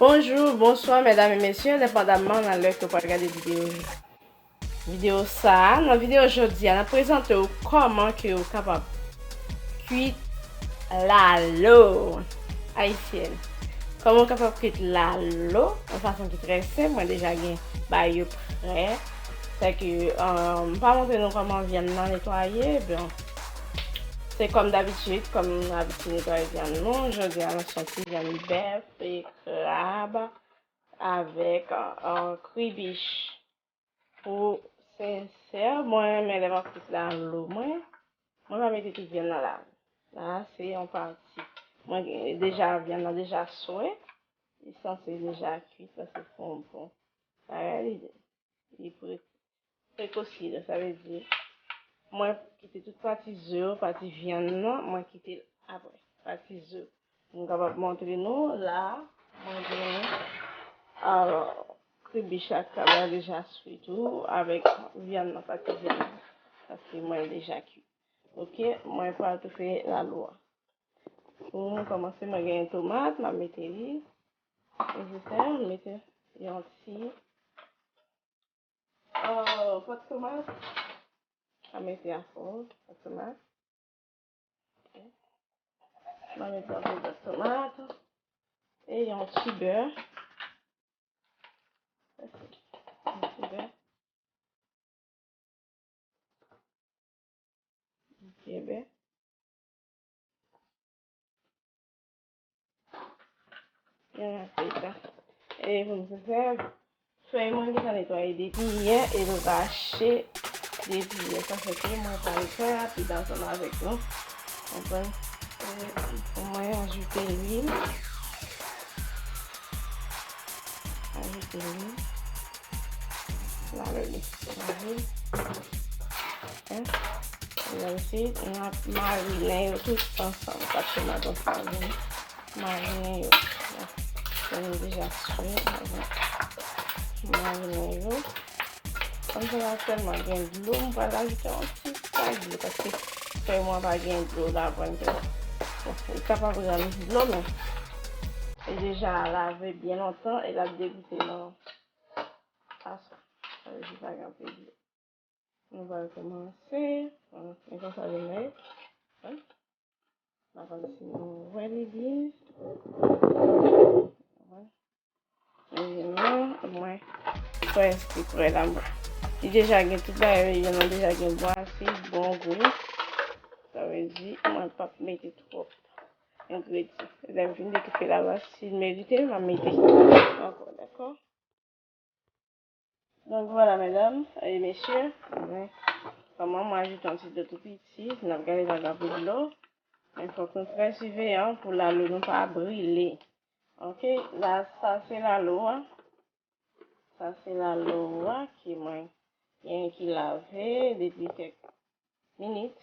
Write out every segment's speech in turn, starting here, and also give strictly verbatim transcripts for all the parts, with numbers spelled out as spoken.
Bonjou, bonswa, medam e mesye, endepandamman nan lè ke w pral gade videyo, videyo sa a. Nan videyo jodi a, n ap prezante w kòman ke w kapab kwit lalo ayisyèn. Kòman w kapab kwit lalo yon fason ki trè senp. Mwen deja gen bagay yo prè. Sèke, euh, m pa montre nou kòman vyann nan netwaye. Bon, se kòm dabitid, kòm nou abitye netwaye vyann nou. Jodi a, nou se yon ti vyann bèf e krab avèk, euh, kribich. Pou sensè, mwen renmen lè m ap kwit lalo mwen. Mwen pa mete tout vyann nan la. La, se yon pati. Mwen gen, deja, vyann nan deja swe. Li sanse deja kwit, paske fon bon. Sa, li, li pre-, prekosire, sa vle di, mwen kite tout pati ze yo, pati vyann nan, mwen kite l apre. Pati ze. M kapab montre nou la, mwen gen, alò, kribich ak krab la deja swe tou, avèk vyann nan, pati vyann nan, paske mwen deja kwi. Oke, mwen pral tou fè lalo a. Pou mwen kòmanse, mwen gen tomat, m ap mete li. Nesesè, m mete yon ti, euh, pòt tomat. M ap mete afon pòt tomat. M ap mete afon pòt tomat. E yon ti bè. Yon ti bè. Byen bè. Byen rapid la. E pou m fè, fèy mwen gentan netwaye depi yè e l rache depi yè. Sa fè ke mwen pral trè rapid ansanm avèk nou. Konprann? E pou mwen ajoute lwil. Ajoute lwil. Lalo li. Lalo li. Hein? Lalo li. N ap marinen yo tout ansanm. Paske m ap fè marinen yo. Bon, nou deja sou. Marinen yo. Kòm sa la sèlman gen dlo, m pral ajoute yon ti pa dlo, paske fèy mwen pa gen dlo ladan l. Bon, li kapab rann dlo, men li deja lave byen lontan e l ap degoute nan aswè. Sa vle di pa gen anpil dlo. Nou pral kòmanse. Bon, men konsa li ye. Bon. M pa konn si nou wè li byen. Bon. Men non, mwen prèske prè la. Li deja gen tout bagay, li deja gen bon asid, bon gou. Sa vle di, mwen p ap mete twòp engredyan. Lè m fin detoufe la, si l merite, m ap mete ankò, dakò? Donk, vwala, medam e mesye, mwen, kòman mwen ajoute yon ti dlo tou piti, n ap gade pa gen anpil dlo, men fòk nou trè siveyan pou lalo nou pa brile. Oke, la, sa se lalo a, sa se lalo a ki mwen gen ki lave depi kèk minit.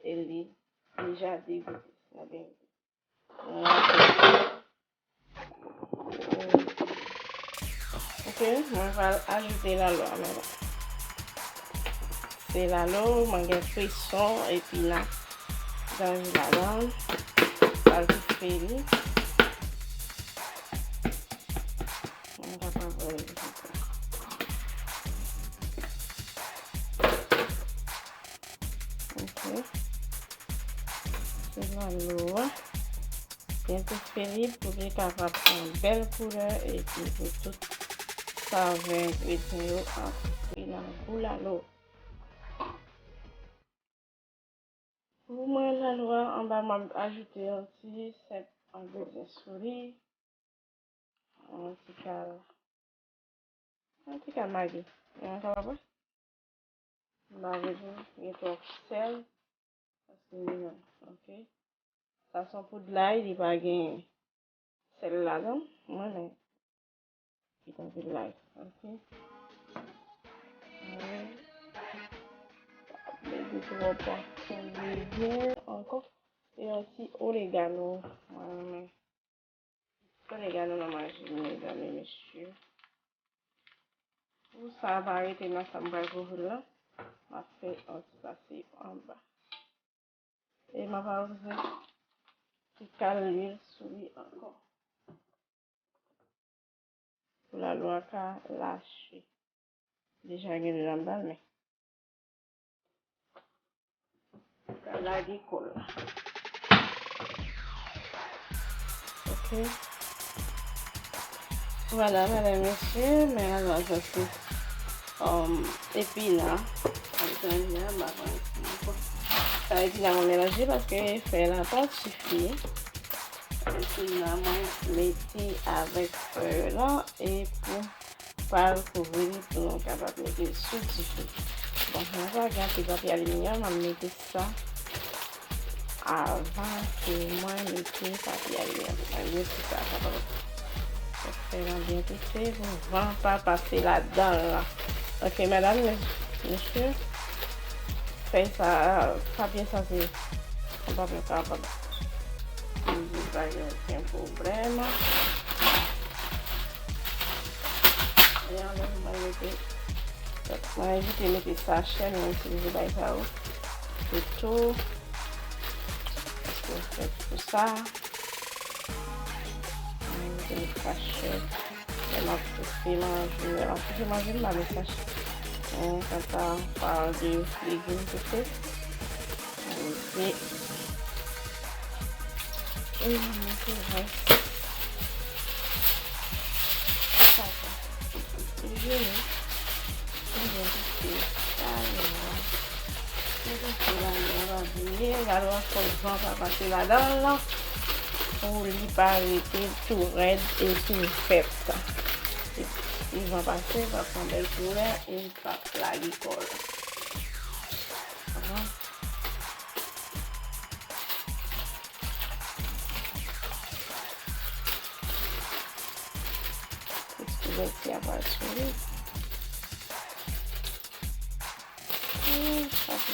E li deja degoute. N ap byen goute. Ok, mwen pral ajoute lalo a, medam. Se lalo, mwen gen fweson, epi n ap gaye ladan l. Pral toufe li. Mwen kapab wè li. Ok. Se lalo a. Byen toufe li pou li kapab pran bèl koulè epi pou tout savè engredyan yo antre nan gou lalo. Pou mwen, lalo a anba, m ap ajoute yon ti senp engredyan sou li. Yon ti kal, yon ti kal magi. Yon kal apre. M pa vle pou gen twòp sèl. Paske li menm, ok. Sa se yon poud lay, li pa gen sèl ladan. Mwen, men, li pa gen lay, ok. Mwen, mete twòp pa fouye byen ankò. E yon ti oregano, mwen renmen. Oregano nan manje, medam e mesye. Pou sa pa rete nan sa m pral kouvri l lan, m ap fè yon ti pase anba. E m ap ajoute ti kal lwil sou li ankò. Pou lalo a ka lache. Deja gen dlo anndan l, men. Ka lage kò l la. Ok. Vwala, medam, mesye, men la, sa se, um, epina. Epina, m pa pran ankò. Sa epina mwen melanje paske fèy la pa sifi. Epina mwen mete avèk fèy la e pou pral kouvri li pou nou kapab mete l sou dife. Bon, mwen pa gen anpil papye aliminyòm, m ap mete sa avan ke mwen mete papye aliminyòm. Mwen mete sa, sa pa fè l byen touse pou van pa pase ladan l. Ok, medam, mesye, fèy sa, papye sa se, mwen pa fè kapab. Li pa gen okenn pwoblèm. E anlè mwen mete, mwen evite mete sachè, mwen itilize bagay sa yo. Pito, paske yo fèt pou sa. Mwen evite mete sachè. Lè m ap toufe manje, lè m ap toufe manje, m pa met sachè. Men kanta m pale de legim toufe, mwen evite. E mwen mete rès. Sa, sa. Jere. Mwen mete sa, jere. Mwen mete la, mwen va vire. Gade, fòk van pa pase ladan l. Pou li pa rete tou rèd e tou fèt. Si, si van pase, l va pran bèl koulè e l va lage kò l. Aha. Tout kouvèti a pral sou li. Hmm, sa se.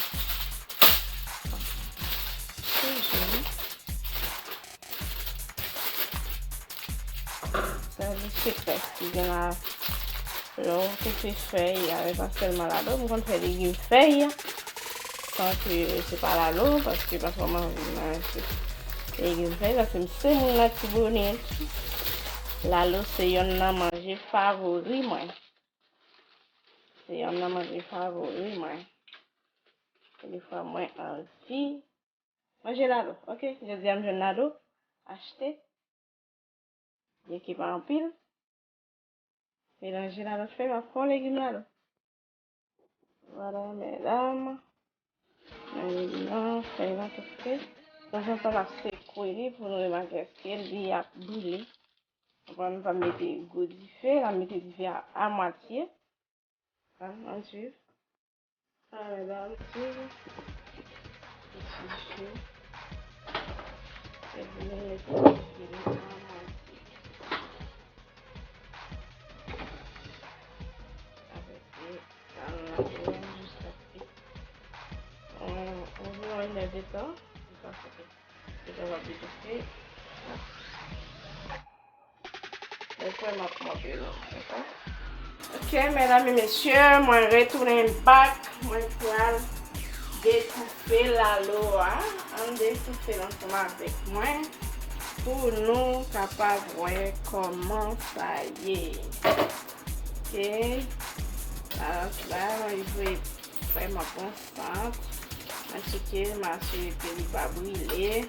Toujou. Sa se sekrè ki gen la. Lè w koupe fèy, avè pa sèlman lalo, m konn fè legim fèy, san ke se pa lalo, paske pafwa m anvi manje legim fèy, paske m se moun Latibonit. Lalo se yonn nan manje favori mwen. Se yonn nan manje favori mwen. E defwa mwen anvi manje lalo, ok? Jodi a m jwenn lalo, achte. Byenke pa anpil. Melanje lalo fèy, m ap fè yon legim lalo. Vwala, medam. Nan legim nan, fèy lan tou fre. Tanzantan, n ap sekwe li pou nou remake èske li ap brile. Konprann, nou pa mete gwo dife, n ap mete dife a, a mwatye. An, ann swiv. Sa medam, swiv. Ti dife. Epi nou mete dife nou a mwatye. Avèk li, sa nou la pou nou jiska pi. Anviwon inèdtan, li pa fè. Li kapab etoufé. Mwen kwè m ap montre nou, dakò? Ok, medam e mesye, mwen retounen back. Mwen pral detoufe lalo a. Ann detoufe l ansanm avèk mwen pou nou kapab wè kòman sa ye. Ok. Lalo la, li vre vrèman bon sant. Mwen tcheke, m asire ke li pa brile.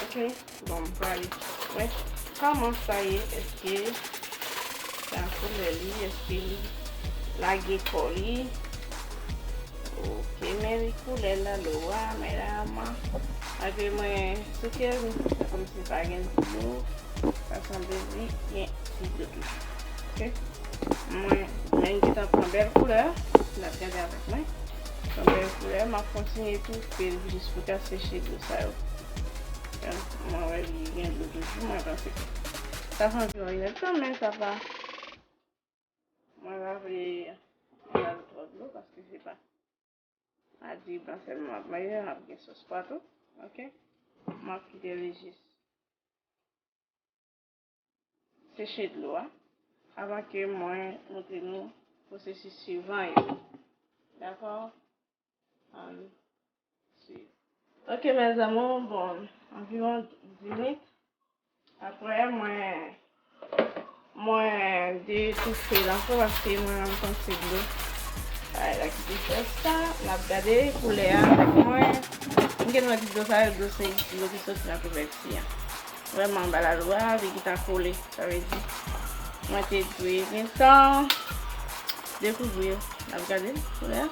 Ok, bon, m prale wè kòman sa ye. Èske sa koulè li, èske li lage kò li? Ok, men li koulè lalo a, medam. Malgre mwen souke, se kòmsi pa gen dlo. Sa sanble li gen ti dlo toujou. Ok. Mwen, men gentan pran bèl koulè. N ap gade avèk mwen. Pran bèl koulè. M ap kontinye toufe l jis pou l ka seche dlo sa yo. Mwen wè li gen dlo toujou. Mwen panse ke sa fè anviwon inèdtan, men sa pa. Mwen pa vle al twò dlo paske se pa. A di blan sèlman m ap manje, m ap gen sòs patou. Ok. M ap kite li jis seche dlo a avan ke mwen montre nou pwosesis swivan yo. Dakò? Ann swiv. Ok, mes amours, bon, anviwon dis minit. Apre, mwen Mwen detoufe l ankò paske mwen menm panse dlo. Bagay la ki te fè sa. N ap gade koulè a. Mwen, m gen dwa di dlo sa yo, dlo se dlo ki soti nan kouvèti a. Vrèman, anba lalwa, li gentan kole. Sa vle di, mwen te dwe gentan dekouvri yo. N ap gade koulè a.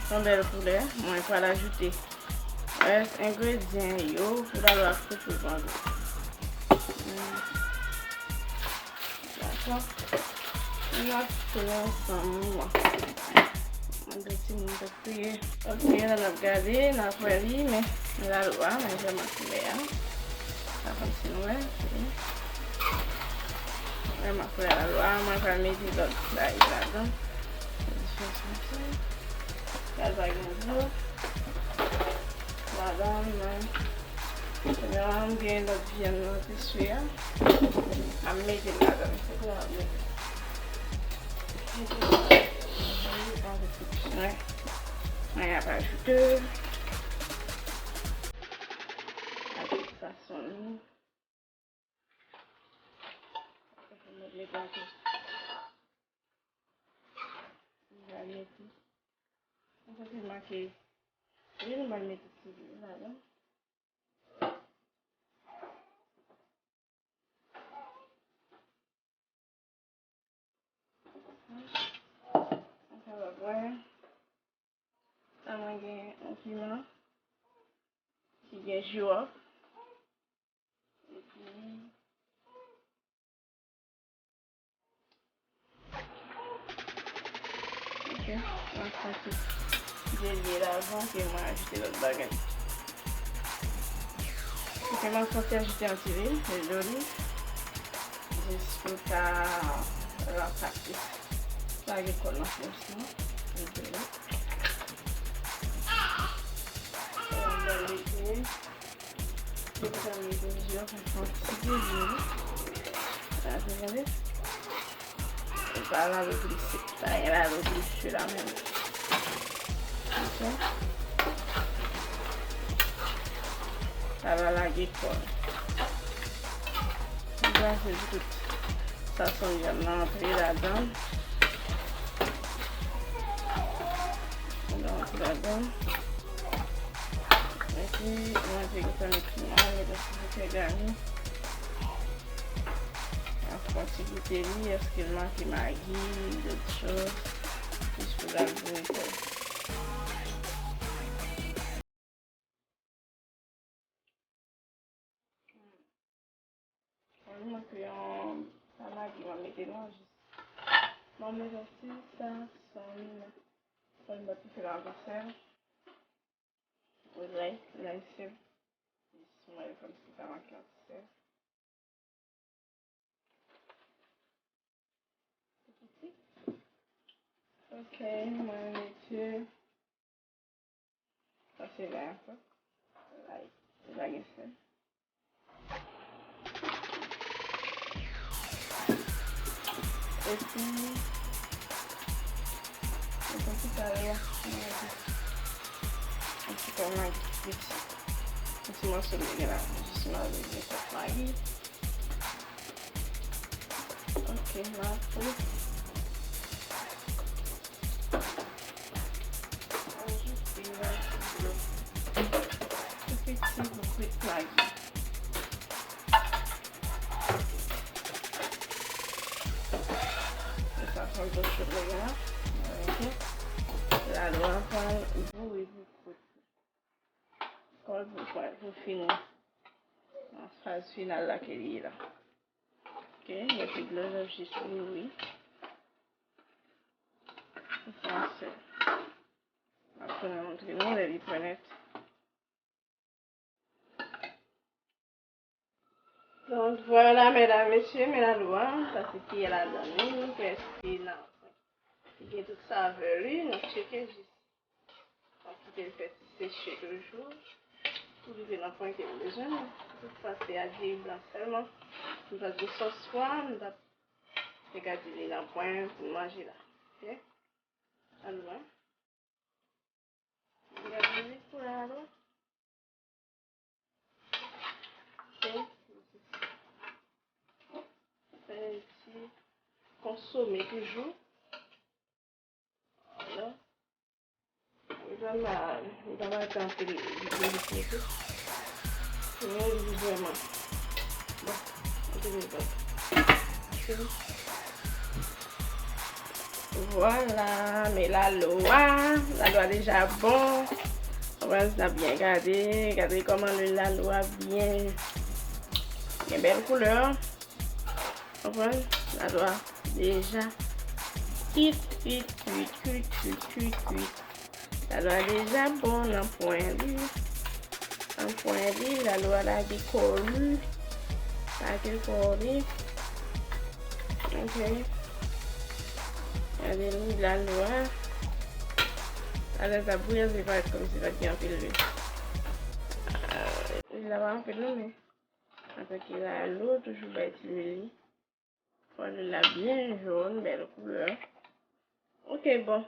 Yon bèl koulè. Mwen pral ajoute rès engredyan yo pou lalwa koupye pandan. Dakò. N ap fè ansanm. Mwen gen timoun k ap kriye. Ok, la n ap gade, n ap wè li, men lalwa, men vrèman koulè a. Sa fè ti nwè. Vrèman koulè lalwa, mwen pral mete lòt bagay ladan. Gaz la gen dlo. Ladan, men. Kounye a, m gen lòt vyann nan te swe a. M ap mete l ladan. Se pou m ap mete. Mete l ladan. Avèk ti pwen. Mwen ap ajoute. Avèk sa sòl li. Mwen mete ankò. Mwen mete. Mwen santi manke. Wi, nou pral mete ti lwil ladan. Sa, sa va byen. Sa mwen gen yon piman ki gen jiwòf. Epi, ok, mwen santi dye lye ladan ke mwen ajoute lòt bagay. Ok, mwen santi ajoute yon ti lwil, lwil doliv, jis pou ta ranpase. Lage kòl nan fè sa. Lwil doliv. Yon bèl lwil. Depi sa m mete dlo, fè yon ti dlo. Sa, se gade. E pa lalo glise. Pa gen lalo glise la menm. Ok. Sa va lage kòl. M plase tout sa sòl vyann nan antre ladan. Ladan. Epi, mwen te gentan met piman, mwen te sou fè gani. Ap fè yon ti goute li, èske l manke magi, dòt choz, jis pou l al boure kò l. Mwen mete yon pa magi, mwen mete non jis. Mwen mete yon ti sa sòl, sòl mwen te fè la avèk sèl. Ou lay, lay sèl. Jis mwen kòmsi sa mwen ki yon ti sèl. Ok, mwen mete. Sa se lay ankò. Lay. Lay gen sèl. Epi, mwen konn ki sa yo. Mwen mete yon ti kòl magi piti. Yon ti mòso mwen gen la. Jis mwen mete yon kòl magi. Ok, m ap ajoute yon ti dlo. Tou piti pou kwit magi. Se sa, fè yon dlo cho mwen gen la. Mwen mete. Lalo a pral bouri pou kwit. Kòl pou, pou, pou fini. Nan faz final la ke li ye la. Ok, epi dlo a jis bouri. Pou fè yon sèl. M ap tounen montre nou lè li prè nèt. Donk, vwala, medam, mesye, men lalo a, sa se kiyè ladan li, prèske nan. Li gen tout savè li, nou tcheke jis. N ap kite l fè ti seche toujou. Pou rive nan pwen ke m bezwen. Tout sa se a diri blan sèlman. M pa t gen sòs pwa, m pa t te ka di li nan pwen pou manje la. Ok? Ann wè. Gade li pou la, non? Ok. Fè ti Men toujou. Vwala. Li pa mal, li pa mal tanpe l, li, li, li, li, li vrèman. Bon, anpil li bon. Vwala, men lalo a, lalo a deja bon. Konprann, n ap byen gade, gade kòman lwil lalo a byen, gen bèl koulè. Konprann? Lalo a deja kwit, kwit, kwit. Lalo a deja bon nan pwen li. Nan pwen li, lalo a lage kò li. Lage kò li. Ok. Gade lwil lalo a. Lalo a t ap bouyi, se parèt kòmsi pa t gen anpil lwil. Ah, lwil la pa anpil non, men. Antanke lalo, toujou bay ti lwil li. Fò lwil la byen jòn, bèl koulè. Ok, bon.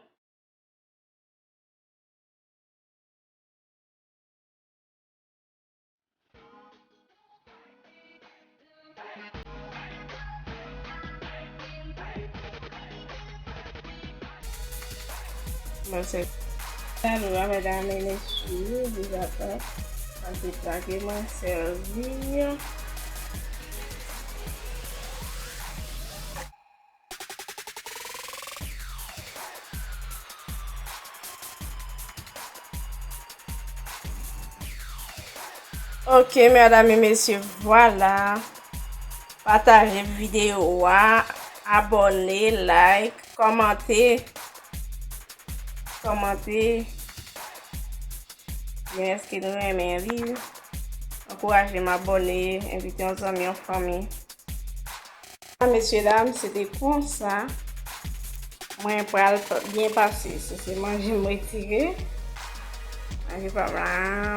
Bon, se lalo a, medam, e mesye, deja prè. An se pla ke mwen sèvi. Ok, medam e mesye, vwala. Pataje videyo a, abòne, like, kòmante, kòmante. Men èske nou renmen li? Ankouraje m abòne, envite yon zanmi, yon fanmi. Mesye dam, se te konsa mwen pral pa-, byen pase. Se, se manje m retire. Manje pa m la,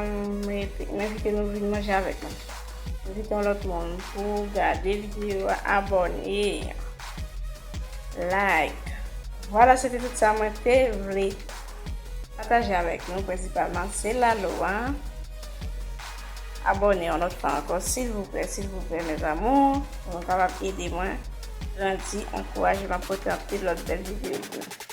m rete, m envite nou vin manje avèk mwen. M envite yon lòt moun pou gade videyo a, abòne, like. Vwala, se te tout sa mwen te vle pataje avèk nou, prensipalman se lalo a. Abòne yon lòt fwa ankò, silvouplè, silvouplè, mes amours, pou nou kapab ede mwen grandi, ankouraje m ap pote anpil lòt bèl videyo pou nou.